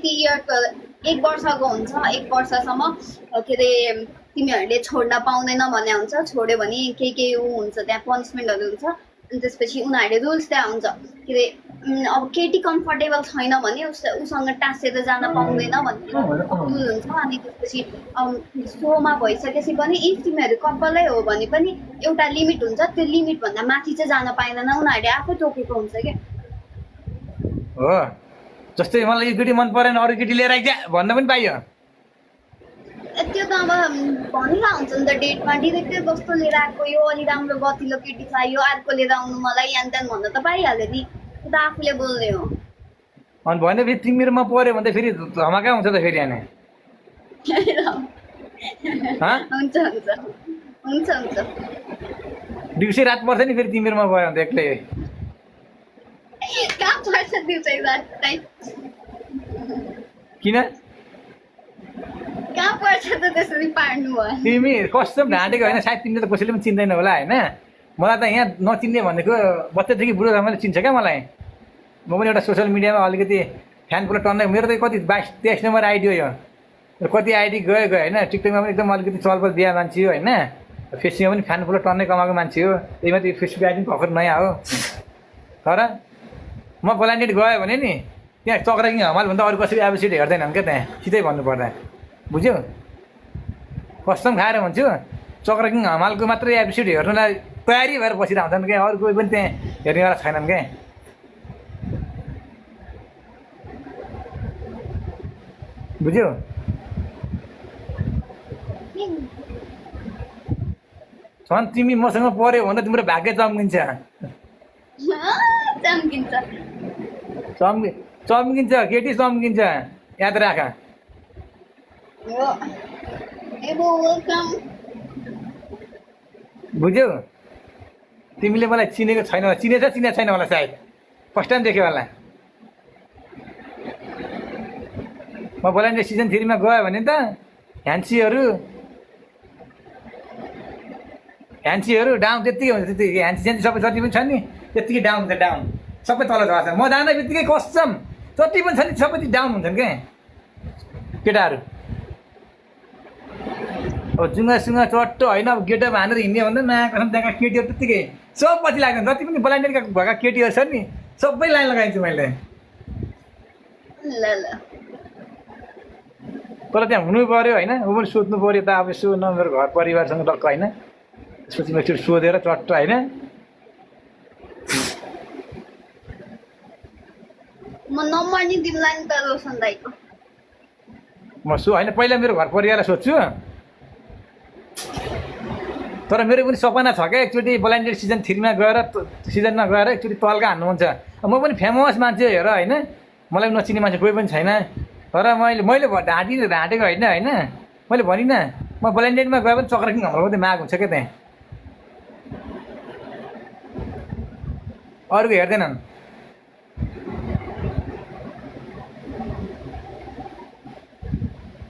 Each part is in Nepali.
यति इयरको 1 वर्षको हुन्छ 1 वर्षसम्म के अरे तिमीहरूले छोड्न पाउँदैन भन्ने हुन्छ छोड्यो भने केही हुन्छ त्यहाँ पनिसमेन्टहरू हुन्छ अनि त्यसपछि उनीहरूले रुल्स त्यहाँ हुन्छ के अरे अब केटी कम्फर्टेबल छैन भने उसँग टाँसेर जान पाउँदैन भन्ने रुल हुन्छ अनि त्यसपछि सोमा भइसकेपछि पनि इफ तिमीहरू कपालै हो भने पनि एउटा लिमिट हुन्छ त्यो लिमिटभन्दा माथि चाहिँ जान पाइँदैन उनीहरूले आफै तोकेको हुन्छ क्या हो जस्तै मलाई यो केटी मन परेन अरू केटी लिएर आइदिया भन्न पनि पाइयो त्यो त अब भनिरहेको हुन्छ नि त डेटमा डिरेक्टै कस्तो लिएर आएको यो अलि राम्रो गतिलो केटी चाहियो अर्को लिएर आउनु मलाई यान त्यान भन्न त पाइहाल्यो नि त्यो त आफूले बोल्ने हो अनि भनेपछि तिमीहरूमा पऱ्यो भने त फेरि धमाका हुन्छ त फेरि यहाँ हुन्छ हुन्छ हुन्छ हुन्छ दिउँसै रात पर्छ नि फेरि तिमीहरूमा गयो भने त एक्लै कहाँ पर्छ दिउँसै रात किन कहाँ पर्छ त त्यसरी पार्नु भयो तिमी कस्तो ढाँटेको होइन सायद तिमीले त कसैले पनि चिन्दैन होला होइन मलाई त यहाँ नचिन्ने भनेको बच्चादेखि बुढोसम्मले चिन्छ क्या मलाई म पनि एउटा सोसियल मिडियामा अलिकति फ्यान फलो टन्ने मेरो त कति 22-23 नम्बर आइडी हो यो कति आइडी गयो होइन टिकटकमा पनि एकदम अलिकति चलपल दिए मान्छे हो होइन फेसबुकमा पनि फ्यान फलो टन्नै कमाएको मान्छे हो त्यही माथि फेसबुक आइडी पनि भर्खर नयाँ हो तर म ब्ल्यान्डेड गयो भने नि त्यहाँ चक्राकिङ हमाल भन्दा अरू कसैले एबिसिड हेर्दैनन् क्या त्यहाँ सिधै भन्नुपर्दा बुझ्यौ कस्टम खाएर भन्छु चक्राकिङ हमालको मात्रै एपिसोड हेर्नलाई तयारी भएर बसिरहेको हुन्छन् क्या अरू कोही पनि त्यहाँ हेर्नेवाला छैनन् क्या बुझ्यौ झन् तिमी मसँग पऱ्यो भने तिम्रो भाग्य चम्किन्छ चम्किन्छ केटी चम्किन्छ याद राख बुझ्यौ तिमीले मलाई चिनेको छैन होला चिनेको छैन होला सायद फर्स्ट टाइम देख्यो होला म ब्ल्यान्डेड सिजन 3 मा गयो भने त ह्यान्सीहरू डाउन त्यत्तिकै हुन्छ त्यत्तिकै ह्यान्सी सबै जति पनि छ नि त्यत्तिकै डाउन हुन्छ डाउन सबै तल झर्छ म जाँदा बित्तिकै कसम जति पनि छ नि सबै डाउन हुन्छन् क्या केटाहरू अब जुङ्गासुङ्गा चट्ट होइन अब गेटअप हानेर हिँड्ने भन्दा नआएको त्यहाँका केटीहरू त्यत्तिकै सब पछि लाग्दैन जति पनि ब्ल्यान्डेडका भएका केटीहरू छन् नि सबै लाइन लगाइदिन्छु मैले तर त्यहाँ हुनु पऱ्यो होइन ऊ पनि सोध्नु पऱ्यो त अब यसो मेरो घर परिवारसँग टक्क होइन त्यसपछि म एकचोटि सोधेर चट्ट होइन म नम्बर नि दिउँला नि त रोशन दाइको म होइन पहिला मेरो घर परिवारलाई सोध्छु तर मेरो पनि सपना छ क्या एकचोटि ब्ल्यान्डेड सिजन 3 मा गएर सिजनमा गएर एकचोटि तल्का हान्नु मन छ म पनि फेमस मान्छे हेर होइन मलाई पनि नचिन्ने मान्छे कोही पनि छैन तर मैले ढाँटेको होइन मैले भनिनँ म ब्ल्यान्डेडमा गए पनि चक्राकिङ हाम्रो मात्रै माग हुन्छ क्या त्यहाँ अरूको हेर्दैनन्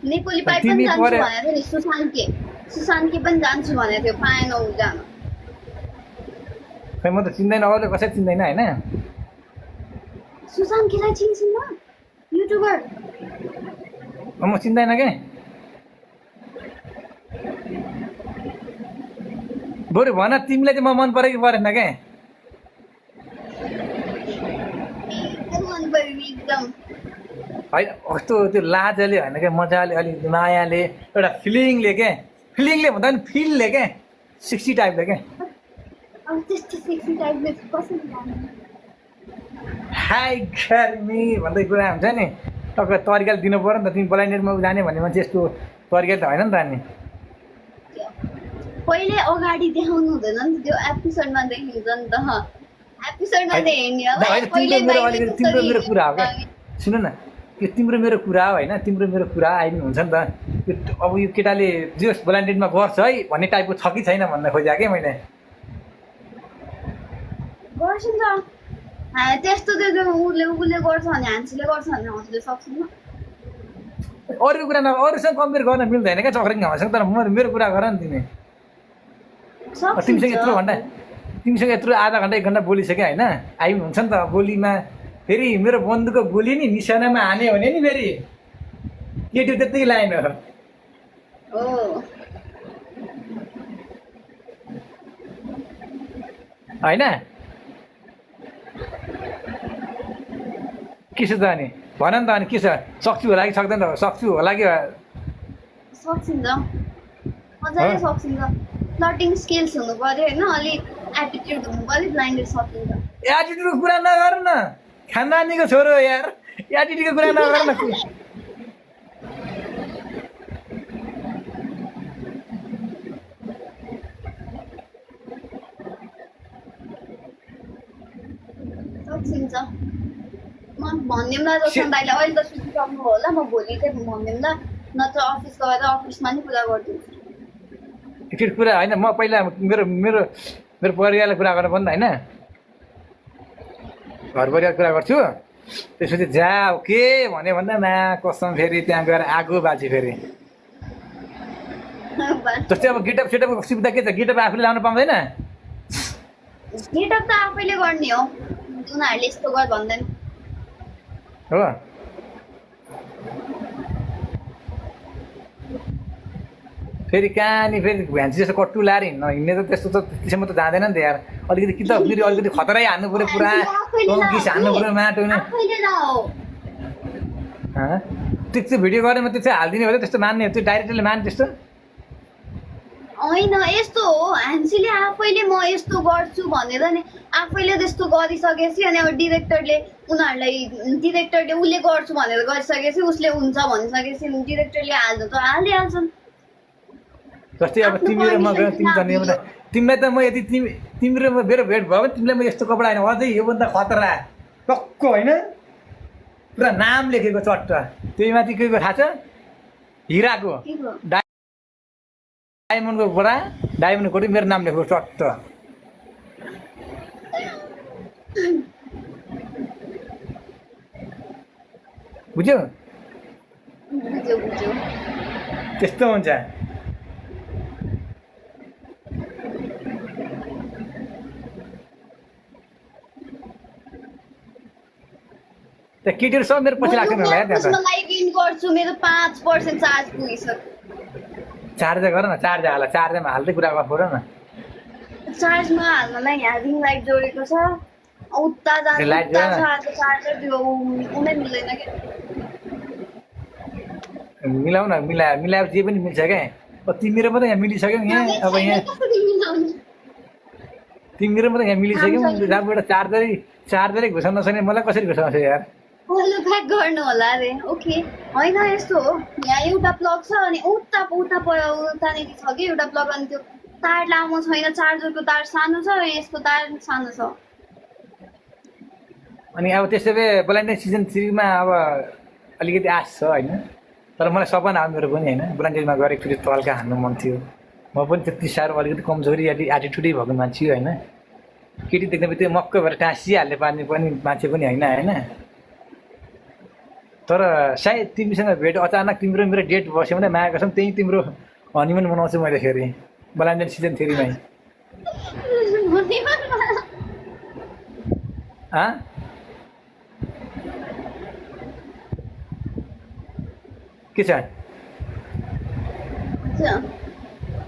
नेपाली पाइ पनि जान्छु भनेको थियो नि सुशान्तके पनि जान्छु भनेको थियो पाएन उ जान खै म त चिन्दैन अरूले कसै चिन्दैन होइन सुशान्तकेलाई चिन्छु म युट्युबर म चिन्दैन के बरु भन तिमीलाई चाहिँ म मन पऱ्यो कि परेन क्या होइन कस्तो त्यो लाजले होइन क्या मजाले अलिक मायाले एउटा फिलिङले क्या फिलिङले भन्दा पनि फिलले क्या 60 टाइपले क्या हाई गर्मी भन्दै कुरा हुन्छ नि तपाईँ तरिका दिनु पऱ्यो नि त तिमी ब्ल्यान्डेडमा जाने भन्ने मान्छे यस्तो तरिका त होइन नि त अनि पहिले अगाडि देखाउनु हुँदैन नि त्यो एपिसोडमा देखिन्छ नि त एपिसोडमा तिम्रो मेरो कुरा हो क्या सुन न यो तिम्रो मेरो कुरा हो होइन तिम्रो मेरो कुरा आइदिनु हुन्छ नि त यो अब यो केटाले जो ब्ल्यान्डेडमा गर्छ है भन्ने टाइपको छ कि छैन भन्न खोजेँ क्या मैले गर्छ नि त त्यस्तो उसले गर्छ भने हान्सीले गर्छ भने हान्सीले सक्छन् अरूको कुरा अरूसँग कम्पेयर गर्न मिल्दैन क्या चक्रिङ हमासँग तर मेरो कुरा गर नि तिमी तिमीसँग यत्रो आधा घन्टा 1 घन्टा बोलिसक्यो होइन आइम हुन्छ नि त बोलीमा फेरि मेरो बन्दुकको गोली नि निशानामा हान्यो भने नि फेरि केटी त्यत्तिकै लाइन हो ओ होइन के छ त अनि भन नि त अनि के छ सक्छु होला कि सक्दैन सक्छु होला कि सकिन्छ मजाले सकिन्छ प्लटिङ स्किल्स हुनु पर्यो होइन अलिक एटिट्युड हुनु पर्यो ब्लाइन्डेड सकिन्छ एटिट्युडको कुरा नगर न खानदानीको छोरो यार एटिट्युडको कुरा नगर न सकिन्छ म भनिदिउँ ल रोशन दाइले अहिले त सुतिसक्नु होला म भोलि चाहिँ भनिदिउँ ल नत्र अफिस गएर अफिसमा नि कुरा गरिदिन्छु त्यो कुरा होइन म पहिला मेरो मेरो मेरो परिवारलाई कुरा गर्नु पर्ने होइन घर परिवार कुरा गर्छु त्यसपछि जा के भन्यो भन्दा मा कसम फेरि त्यहाँ गएर आगो बाजी फेरि जस्तै अब गिटअप सेटअपको सुविधा के छ गिटअप आफूले लाउनु पाउँदैन गिटअप त आफैले गर्ने हो उनीहरूले यस्तो गर भन्दैन हो फेरि कहाँनि फेरि भ्यान्सी जस्तो कट्टु लाएर हिँड्ने त त्यस्तो त त्यसैमा त जाँदैन नि त यार अलिकति कि त फेरि अलिकति खतरै हान्नु पऱ्यो पुरा टङ्किस हान्नु पऱ्यो माटो नि त्यस्तो भिडियो गरेर म त्यस्तो हालिदिने हो त्यस्तो मान्ने हो त्यो डाइरेक्टरले मान्ने त्यस्तो होइन यस्तो हो ह्यान्सीले आफैले म यस्तो गर्छु भनेर नि आफैले त्यस्तो गरिसकेपछि अनि अब डिरेक्टरले उनीहरूलाई डिरेक्टरले उसले गर्छु भनेर गरिसकेपछि उसले हुन्छ भनिसकेपछि डिरेक्टरले हाल्नु त हालिहाल्छन् जस्तै अब तिमी र म गयो तिमी जाने बेला तिमीलाई त म यदि तिमी र मेरो भेट भयो भने तिमीलाई म यस्तो कपडा होइन अझै योभन्दा खतरा टक्क होइन पुरा नाम लेखेको चट्ट त्यही माथि के थाहा छ हिराको डायमन्डको बडा डायमन्डको कोटी मेरो नाम लेखेको चट्ट बुझ्यौ त्यस्तो हुन्छ त्यो केटीहरू सब मेरो पछि राख्दैन होला त्यहाँ त लाइभ इन गर्छु मेरो 5% चार्ज पुगिसक्यो चार्ज गर न चार्ज हाल चार्जमा हाल्दै कुरा गर्नु न चार्जमा हाल्नलाई यहाँ रिङ लाइट जोडेको छ उता जान्छ चार्जर त्यो उनै मिल्दैन के मिलाउ न मिलाएर जे पनि मिल्छ क्या तिमी र म त यहाँ मिलिसक्यौ यहाँ अब यहाँ तिमी र म त यहाँ मिलिसक्यौ जहाँबाट चार्जरै घुसाउन नसक्ने मलाई कसरी घुसाउँछ यार पहिलो प्याक गर्नु होला अरे ओके होइन यस्तो हो यहाँ एउटा प्लग छ अनि उतानिर छ कि एउटा प्लग अनि त्यो तार लामो छैन चार्जरको तार सानो छ यसको तार सानो छ अनि अब त्यसै भए ब्लाइन्डेड सिजन 3 मा अब अलिकति आश छ होइन तर मलाई सपना आयो मेरो पनि होइन ब्लाइन्डेडमा गएर एकचोटि तल्का हान्नु मन थियो म पनि त्यति साह्रो अलिकति कमजोरी एटिट्युडै भएको मान्छे होइन केटी देख्ने बित्तिकै मक्क भएर टाँसिहाल्ने पार्ने पनि मान्छे पनि होइन होइन तर सायद तिमीसँग भेट अचानक तिम्रो मेरो डेट बस्यो भने माया कसम त्यही तिम्रो हनीमुन मनाउँछु मैले फेरि ब्लाइन्डेड सिजन 3 मै के छ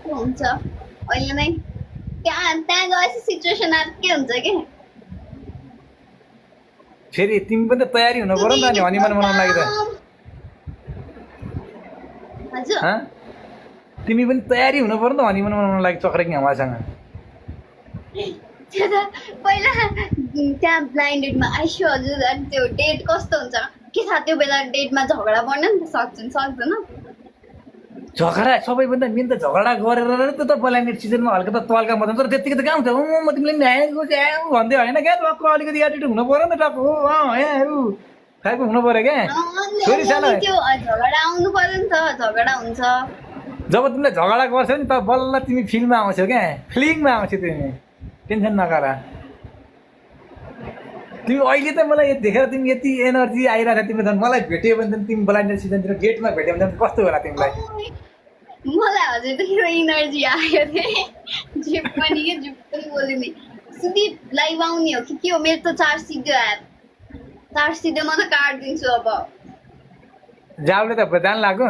हुन्छ अहिले नै त्यहाँ गएपछि सिचुएसन के हुन्छ कि फेरि तिमी पनि त तयारी हुनु पर्यो नि त अनि हनीमुन मनाउन लागि त तिमी पनि तयारी हुनु पर्यो नि त हनीमुन मनाउन लागि चक्रेको हावासँग पहिला त्यहाँ ब्लाइन्डेडमा आइसो हजुर अनि त्यो डेट कस्तो हुन्छ के थाहा त्यो बेला डेटमा झगडा पर्न नि त सक्दैन झगडा सबैभन्दा मेन त झगडा गरेर त ब्लाइन्डेड सिजनमा हल्का त तल्का मजा तर त्यतिकै त कहाँ हुन्छ म तिमीले न्यायको भन्दै होइन क्या टक्क अलिकति एटिट्युड हुनु पऱ्यो नि त टक्क हो यहाँ टाइपको हुनु पऱ्यो क्या छोरी सानो त्यो झगडा आउनु पर्यो नि त झगडा हुन्छ जब तिमीले झगडा गर्छौ नि त बल्ल तिमी फिल्ममा आउँछौ क्या फिल्ममा आउँछौ तिमी टेन्सन नगर तिमी अहिले त मलाई देखेर तिमी यति एनर्जी आइरहेको छ तिमीले झन् मलाई भेट्यो भने त तिमी ब्लाइन्डेड सिजनतिर गेटमा भेट्यो भने कस्तो होला तिमीलाई मलाई हजुर इनर्जी आयो जे पनि बोल्ने सिधै लाइभ आउने हो कि के हो मेरो त चार्ज सिधै आयो चार सिधै म त काटिदिन्छु अब जाउले त जान लाग्यो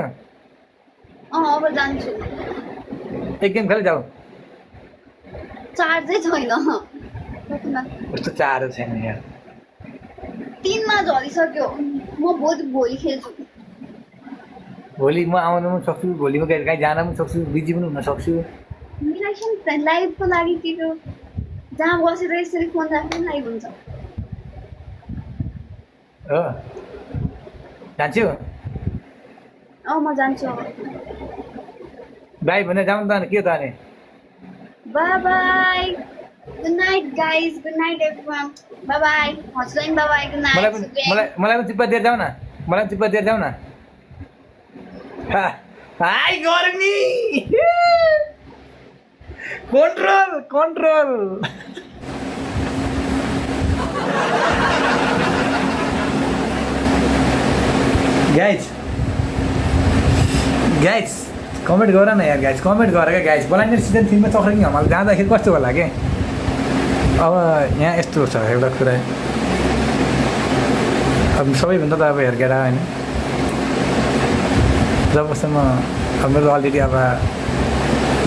अब जान्छु एक गेम खेल जाऊ चार्जै छैन कस्तो चारो छैन यार 3 मा झरिसक्यो म भोलि खेल्छु भोलि म आउनु पनि सक्छु भोलि म कहीँ जान पनि सक्छु बिजी पनि हुन सक्छु मिलाइसन लाइभको लागि के हो जहाँ बसेर यसरी फोन राख्नु लाइभ हुन्छ हो जान्छु म जान्छु अब बाई भने जाउँ त अनि के त अनि by by good night guys good night everyone by by हजुरलाई बाई बाई गुड मलाई नाइट पनि चिप्पा दिएर जाऊ न मलाई पनि चिप्पा दिएर जाऊ न हाई गर्मी कन्ट्रोल कन्ट्रोल गाइज कमेन्ट गर न यार गाइज कमेन्ट गर क्या गाइज बलाइन्डर सिजन 3 मा चक्रिङ हमाल जाँदाखेरि कस्तो होला के अब यहाँ यस्तो छ एउटा कुरा अब सबैभन्दा त अब हेर्केरा होइन जबसम्म अब मेरो अलरेडी अब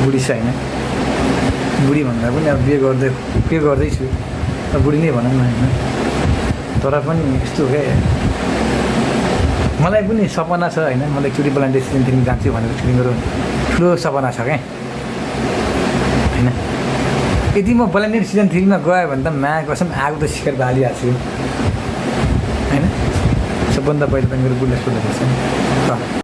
बुढी छ होइन बुढी भन्दा पनि अब बिहे गर्दैछु अब बुढी नै भनौँ न होइन तर पनि यस्तो हो क्या मलाई पनि सपना छ होइन मलाई एकचोटि बलाइन्डर सिजन 3 जान्छु भनेर चाहिँ मेरो ठुलो सपना छ क्या होइन यदि म बलाइन्डर सिजन 3 मा गएँ भने त मा कसम आगो त शिखर बालिहाल्छु होइन सबभन्दा पहिला त मेरो बुढलाई सोध्नुपर्छ नि